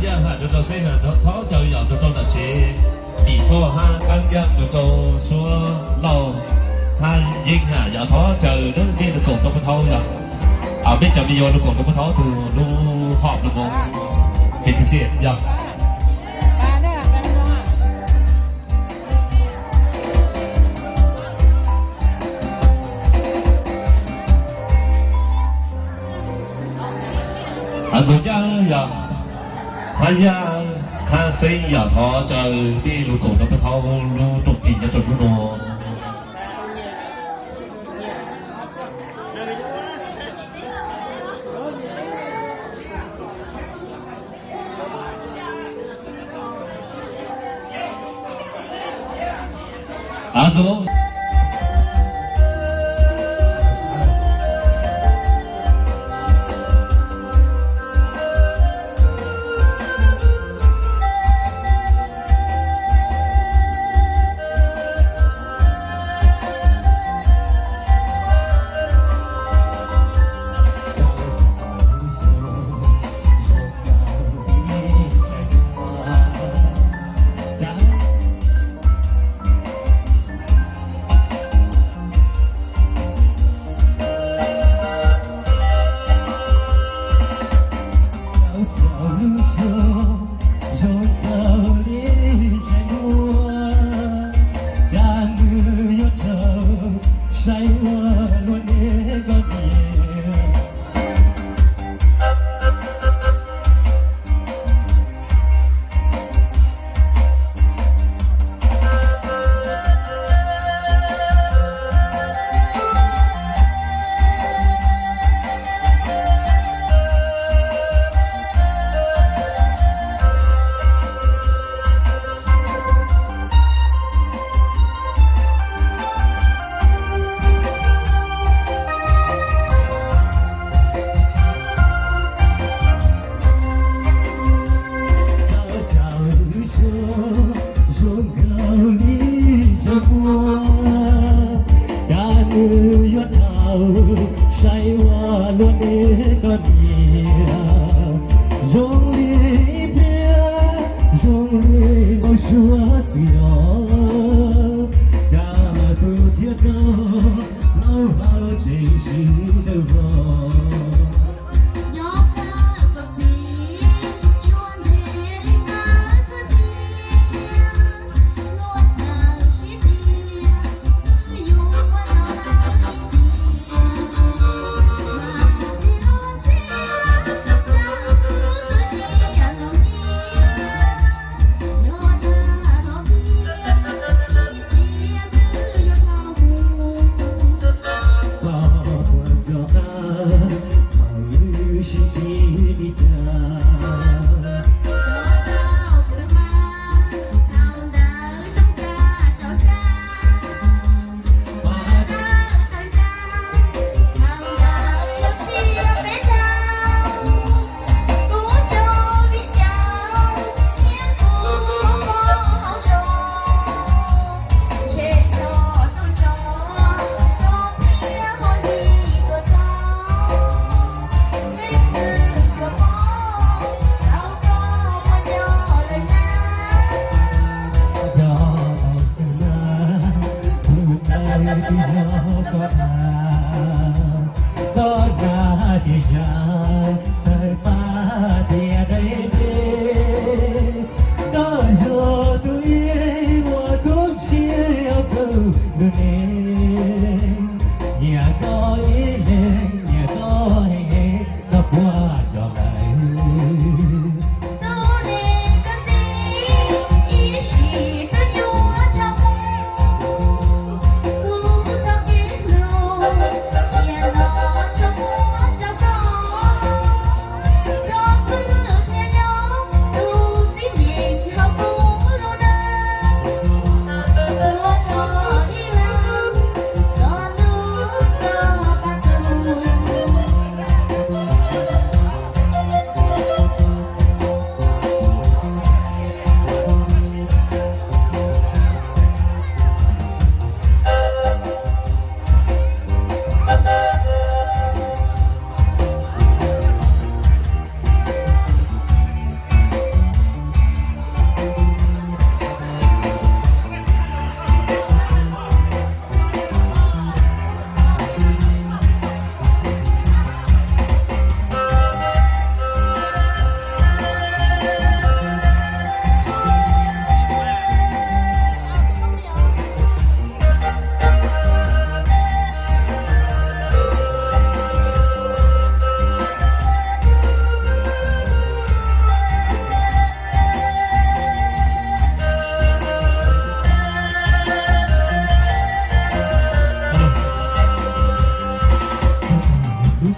Yeej hais rau rau xwb na, thov caw yog rau rau nram tsev, yim thoj hab qaab ncaaj rau rau suab lauj hab yeej hais yog thov caw nej lug koom rau puj thaub yog, mej cov me nyuam lug koom rau puj thaub tug lub hom lug moov pes pes xwb yog. Ntxoov Yaj yog, hab Yaj hab Xeeb yog thov caw nej lug koom rau puj thaub lub rooj tis nyob rau hnub no. Cas nws yuav tau saib ua luaj deb koj niam, zoo li pliag zoo li npau suav xwb os. Cas tus thiab koj plaub hau tseem sib tawg vog. Koj na ces yog tawg pab tias dai dej, koj yog tus ib uas kub ntxhiab kawg nkaus ne. Nyiam koj ib leeg, nyiam koj heev, koj puas cov lawm.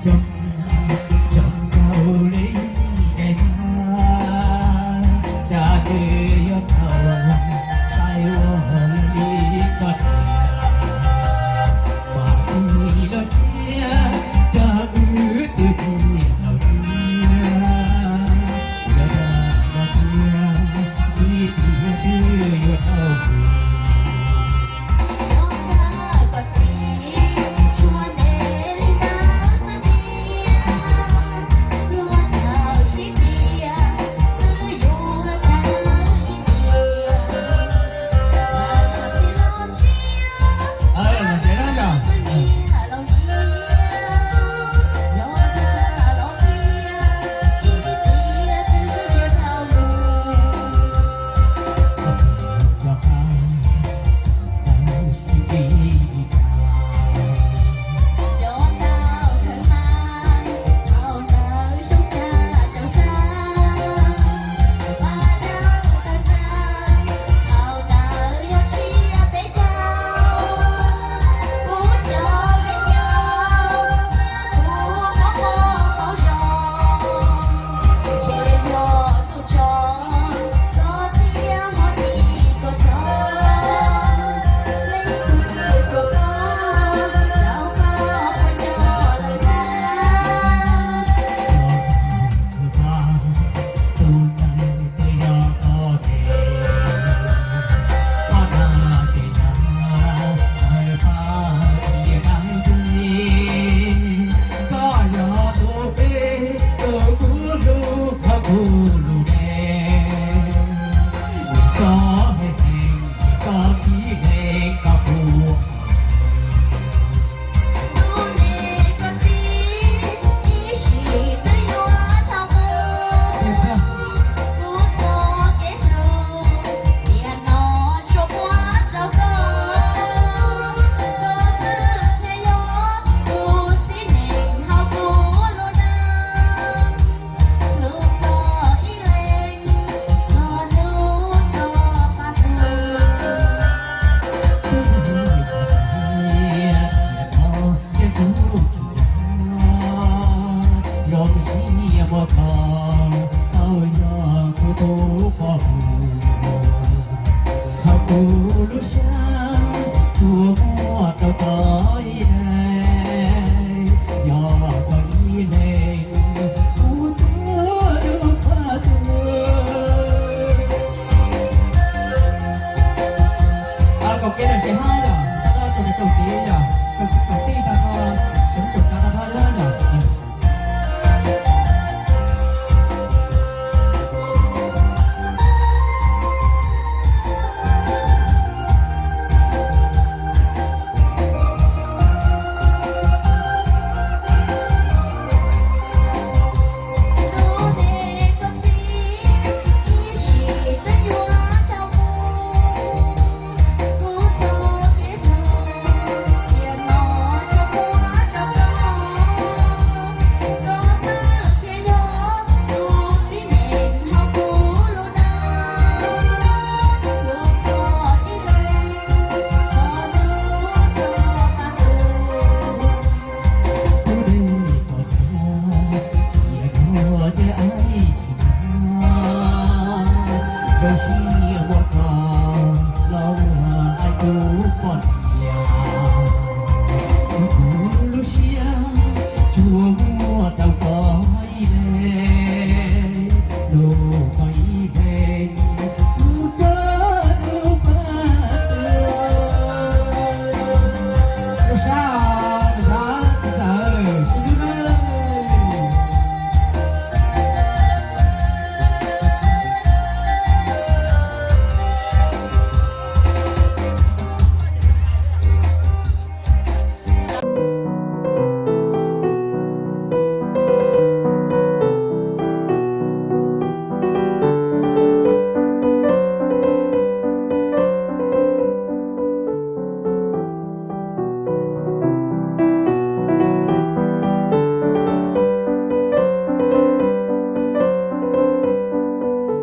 Xyoo